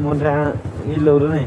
Mus nrad ib lus ne.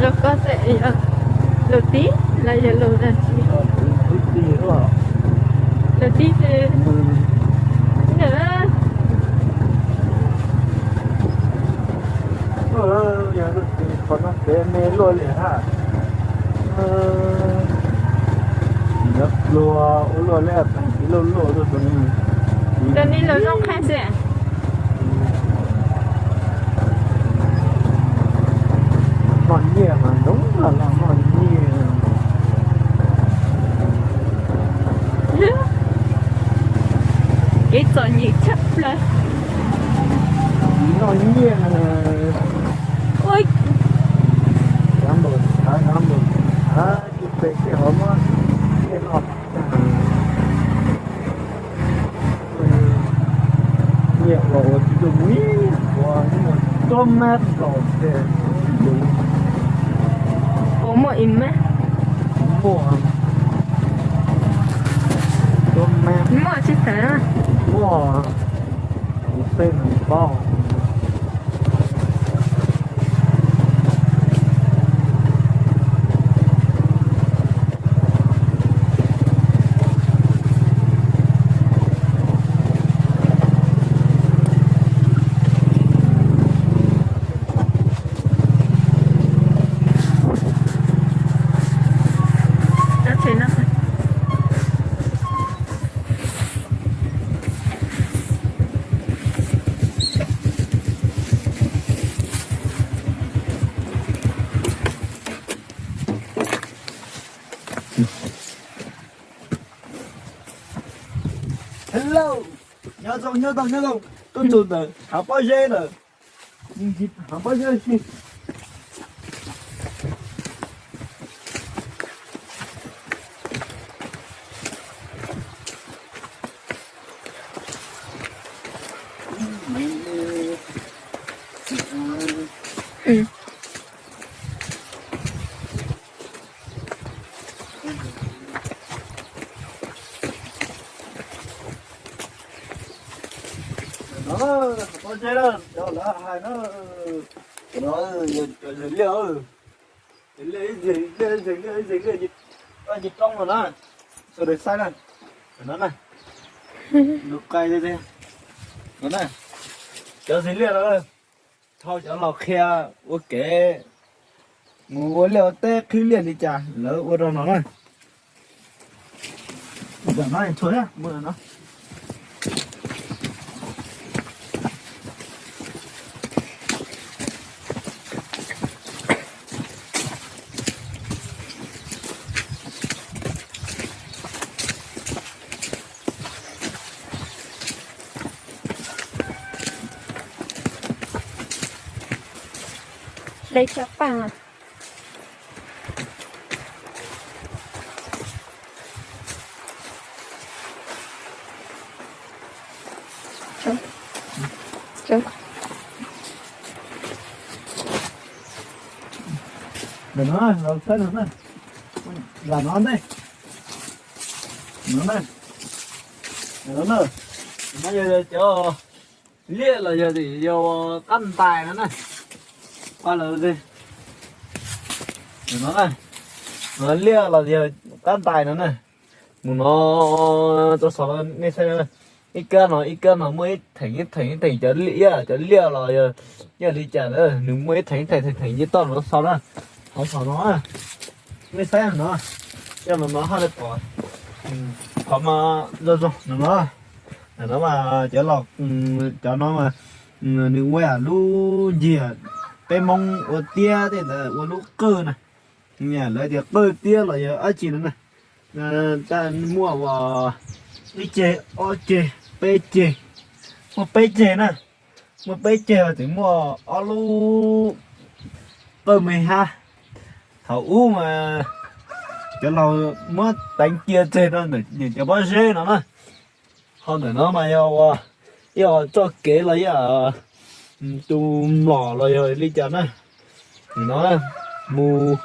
Lus koj xwb, lus tib los yog lus dab tsi? Lus tib xwb. Yog qhov no kev me luaj li hab. Nyob pluag ua luaj li, ib lub luaj luaj tus. Cov ni lus zoo qhab xwb. Noj nyiaj mas zoo los noj nyiaj. Kev txom nyem tshaj plaws. Noj nyiaj. Ua, cov npaum, cov npaum, cov pem tej hov muab nyiaj noj tag. Nyiaj los ua tsis tau, ua tuab mab los ces puas muaj ib mab? Muaj, tuab mab. Muaj tsis tawm. Muaj, kuv tej nws paub. Hello, nyob zoo, nyob zoo, nyob zoo. Tuaj txog ntawm hav pob zeb lawm. Hav pob zeb xwb. No, pob zeb na, cov lawv hais na, no, yog liaj, liaj ib ntxhis, liaj ib ntxhis, liaj ib ntxhis, liaj ib ntxhis roob no na, sawv daws saib na, no na, lub qai tiag tiag, no na, cov ntxhis liaj no, thov cov los qhia ua kev mus ua liaj ua teb qhib liaj li cas lawv ua rau no na. Ntawm no txhua muaj no. Dej coj paj. Ntawm no, los txhawb no na. Lam no ntej. No na. No na. No yog cov liaj los yog yog qab ntais no na. Ua lawm no na. No liaj los yog qab ntais no na. Mus no rau saum no nej saib, ib kab no ib kab no muaj ib theem ib theem ib theem cov liaj, cov liaj los yog li cas na, nws muaj ib theem ib theem theem theem ib toj no xaus na. Hauv saum no nej saib no, coj los no haj li pom qhov mas zoo zoo no no. No mas cov los, cov no mas nws ua yam lub ncig peb Hmoob ua tiab tej ntawd ua lub qwj na. Lawv tias qwj tiab los yog dab tsi no na. Muaj ua ib ceg, ob ceg, peb ceg, muaj peb ceg na. Muaj peb ceg tseem muaj ob lub qwj me hab. Thaum ub mas cov laus muab teev cia tseg rau ntawm cov pob zeb no na. Ho ntawm no mas yog ua ib txoj kev los yog tus mlom los yog li cas na. No mus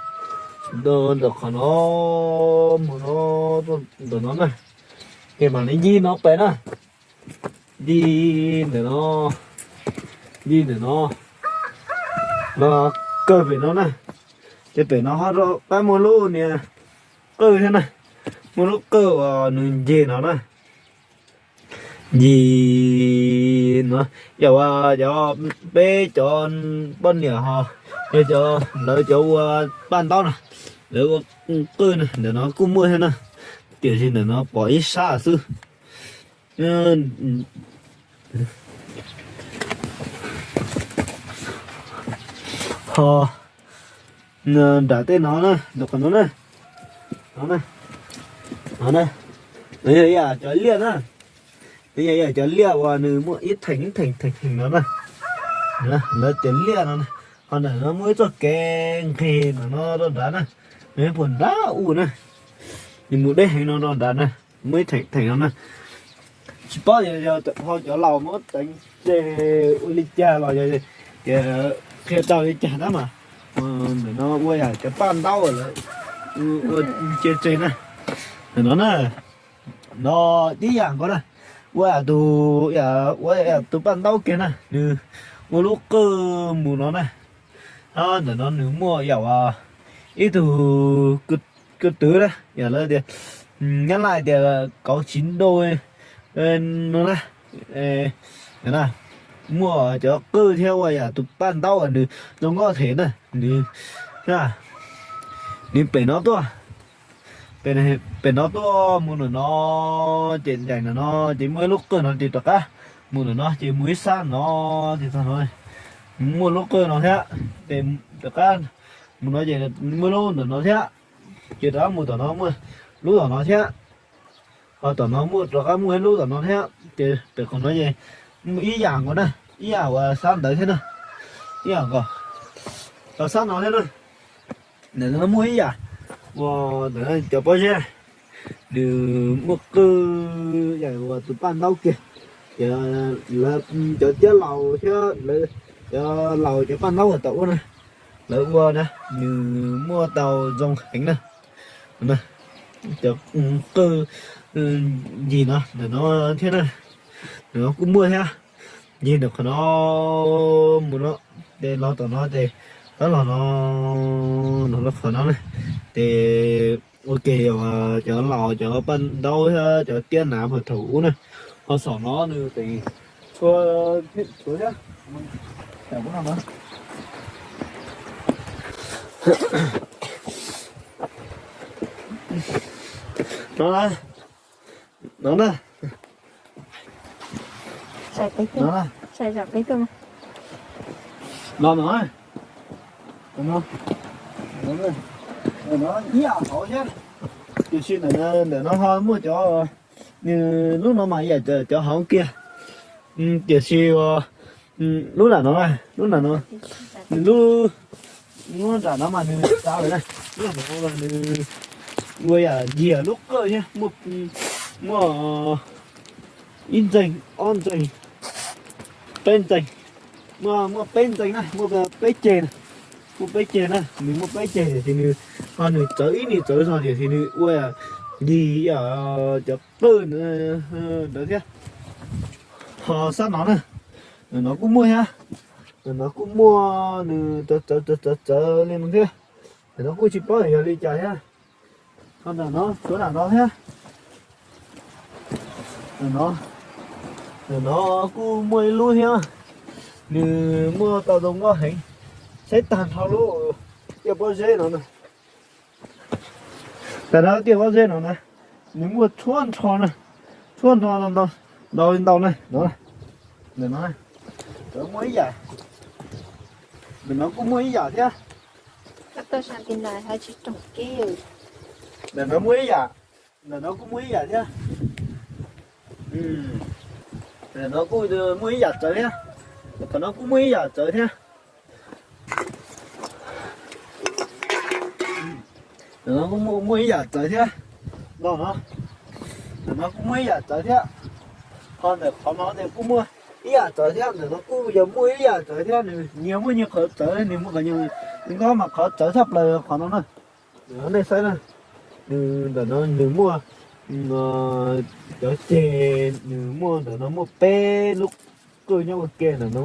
ntawm qhov no, mus no ntawm no na, ces mam li ncig no pem na. Ncig ntawm no, ncig ntawm no, los kawg pem no na. Ces pem no ho rov qab muaj lub niag qwj thiab na, muaj lub qwj uas nws ncig no na. Ncig no, yog ua cov peb cov poj niam ho yog cov lawv cov ua paj ntaub na, lawv ua qwj na, ntawm no kuj muaj thiab na, tiam sis ntawm no pom ib sab xwb. Ho nram tej no na, nram qhov no na, no na, no yog ib yam cov liaj na, no yog ib yam cov liaj uas nws muaj ib theem ib theem theem theem no na, lawv cov liaj no na. Ho ntawm no muaj ib txoj kev nqis ntawm no rau nrad na, nws puas nrad u na, nws mus deb heev no rau nrad na, muaj ib theem theem no na. Tsis paub yog ho cov laus muab teev tseg ua li cas los yog tias qhia tau li cas tab mas ntawm no ua yam cov paj ntaub lawv ua cia tseg na. Ntawm no na, no tib yam nkaus na, ua tus, ua tus paj ntaub kiag na, nws ua lub qwj mus no na. Ntawm no nws muaj yam ib tug ko tw na, yam lawv tias, Nyab Laj tias kauv tsis dau no na. Muaj cov qwj thiab ua yam tus paj ntaub nws zoo nkauj them na, nws, nws pem no tuaj, pem no tuaj mus ntawm no, ces ncaim ntawm no ces muaj ib lub qwj no ces rov qab mus ntawm no ces mus ib sab no, ces txog no muaj lub qwj no thiab, ces rov qab mus no ces muaj lub ntawm no thiab, ces rov qab mus tom no muaj lub tom no thiab, ho tom no muaj rov qab muaj ib lub tom no thiab, ces pem qhov no ces ib yam nkaus na, ib yam uas sab ntawd thiab na, ib yam nkaus, rau sab no thiab na. Ntawm no muaj ib yam uas ntawm cov pob zeb, nws muaj qwj yam uas tus paj ntaub kiag, ces lawv cov tiab laus thiab lawv cov laus cov paj ntaub uas tau ua na, lawv ua na, nws muaj tau zoo heev na. Cov qwj ncig no ntawm no thiab na, ntawm no kuj muaj thiab. Ncig ntawm qhov no mus no, ces los tom no ces rov los no, los rau qhov no na, ces ua ke cov laus cov paj ntaub thiab cov tiab nav puag thaum ub na, ho saum no nws teem tshuav thiab. No na, no na, no na, no no, no, no ib yam nkaus thiab, tiam sis ntawm no ho muaj cov, nws lub no mas yam cov hauv kiag, tiam sis lub nram no, lub nram no, nws lub, Nyob nram no mas nws txav lawm na. Nyob nram no mas nws ua yam nyiam lub qawj thiab, muaj, muaj ib ntxeeg, ob ntxeeg, peb ntxeeg, muaj, muaj peb ntxeeg na, muaj peb ceg na, muaj peb ceg na, nws muaj peb ceg tiam sis nws, ho nws txawv ib nws txawv zog tiam sis nws ua li cov qawj ntawd thiab. Ho sab no na, ntawm no kuj muaj thiab, ntawm no kuj muaj, nws txawv txawv txawv txawv txawv li no thiab. Ntawm no kuj tsis paub yog li cas thiab. Ho ntawm no tshuav nram no thiab. Ntawm no, ntawm no kuj muaj ib lub thiab, nws muaj tau zoo nkauj heev, saib tag nrho lub tiaj pob zeb no na. Tag nrho tiaj pob zeb no na, nws muaj tshuab nrho na, tshuab nrho ntau ntau na no. Ntawm no, ntawm no muaj ib yam, ntawm no kuj muaj ib yam thiab. Ntawm no muaj ib yam, ntawm no kuj muaj ib yam thiab. Ntawm no kuj muaj ib yam txawv thiab. Qhov no kuj muaj ib yam txawv thiab. Ntawm no kuj muaj ib yam txawv thiab. No, ntawm no kuj muaj ib yam txawv thiab. Ho ntawm qhov no ces kuj muaj ib yam txawv thiab, ntawm no kuj yog muaj ib yam txawv thiab, nws nyias muaj nyias qhov txawv, nws muaj qhov, nws nkauj mas qhov txawv tshaj plaws qhov no na. Nej saib na, nws ntawm no nws muaj cov ceg, nws muaj ntawm no muaj peb lub qwj nyob ua ke, ntawm no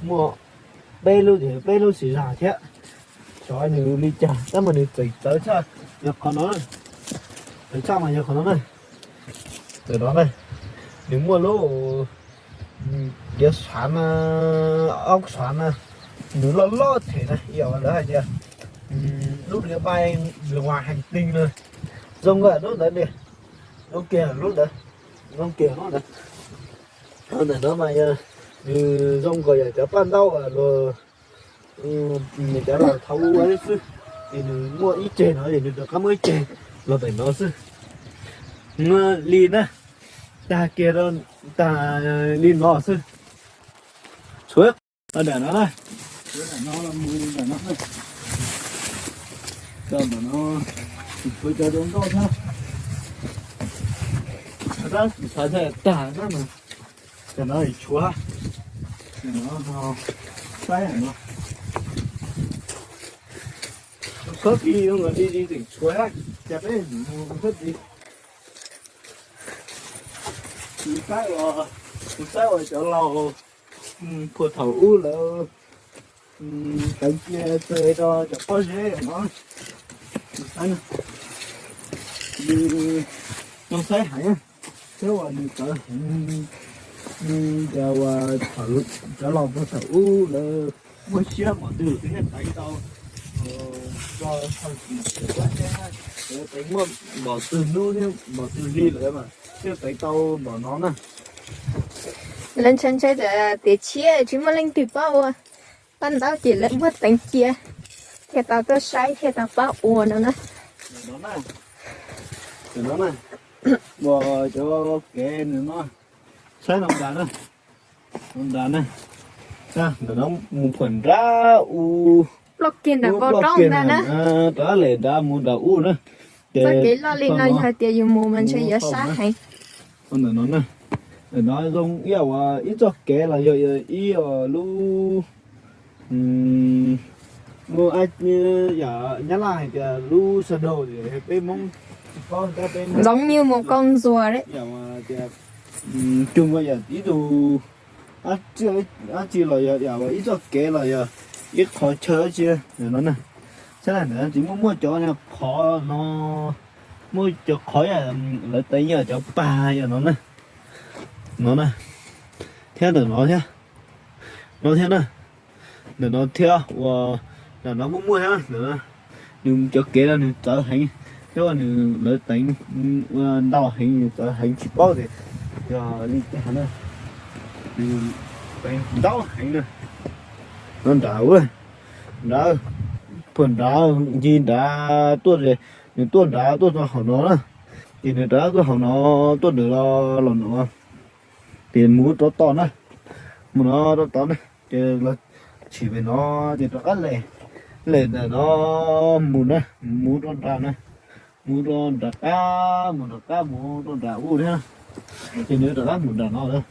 muaj peb lub, peb lub siv zag thiab. Xyov nws li cas tab mas nws txawv txawv tshaj yog qhov no, txawv tshaj mas yog qhov no na. Ntawm no na, nws muaj lub, tiav xav na, ob xav na, nws loj loj them na, yog lawv hais tias lub niam pai nws ua heev ti na, zoo nkauj lub ntawd li, zoo kiag lub ntawd, zoo kiag lub ntawd. Ntawm no mas yog nws zoo nkaus yog cov paj ntaub luag, nws cov laus thaum ub ua xwb, ces nws muaj ib ceg no ces nws rov qab muaj ib ceg los pem no xwb. Li na, tag kiag, tag li no xwb. Tshuav ntawm no na, tshuav ntawm no los mus ntawm no na, txog ntawm no tshuav cov zoo nkauj thiab. Tab sis xav tag na, ntawm no tshuav, ntawm no saib no, txhob ti li tseem tshuav, cas peb mus txhob ti. Kuv saib uas, kuv saib uas cov laus puag thaum ub lawv teev cia rau cov pob zeb no. Nws, nws saib heev, thiab uas nws txawv heev, nws cas uas cov laus puag thaum ub lawv muaj siab npaum twg thiaj teev tau, teev muaj npaum twg hnub thiab npaum twg hli lawm mas thiaj teev tau npaum no na. Lawv ntshai ntshai tias tshiab tsis muaj leej twg pab ua, paj ntaub ces lawv muab teev cia thiaj tau tuaj saib thiaj tau pab ua no na. Ntawm no na, ua cov kev nws no, saib no nrad na, no nrad na, ntawm no mus phuam nrad u, ploj kiag nram npoo roob ntag na, rov lem nrad mus nram u na. Ces txoj kev loj li no yog hais tias yus mus mas ntshe yuav sab heev. Ntawm no na, ntawm no zoo ib yam uas ib txoj kev los yog ib lub, lub, yam Nyab Laj hais tias lub sơ đồ, peb Hmoob tsis paub, peb Hmoob zoo li mus koj ntxuag tias, cug yam ib tug dab tsi los yog ib txoj kev los yog ib qhov chaw dab tsi no na. Saib ntawm no tsis muaj, muaj cov qhov no, muaj cov qhov lawv teev yog cov pag yog no na, no na, thiab ntawm no thiab, no thiab na, ntawm no thiab uas, ntawm no kuj muaj thiab, nws cov kev no nws txawv heev, thiab uas nws lawv teev ua ntau heev, nws txawv heev tsis paub tias yog li cas na, nws teev ntau heev na. No nrad, nrad, puag nrad, ncig nrad tuaj, nws tuaj nrad tuaj rau hauv no na, ces nws rov qab tuaj hauv no, tuaj ntawd los no, ces mus rau tom na, mus no rau tom na, ces los tshwm pem no, ces rov qab lem, Lem ntawm no mus na, mus rau nram na, mus rau nram qab, mus nram qab mus rau nram ub thiab, ces nws rov qab mus nram no lawm.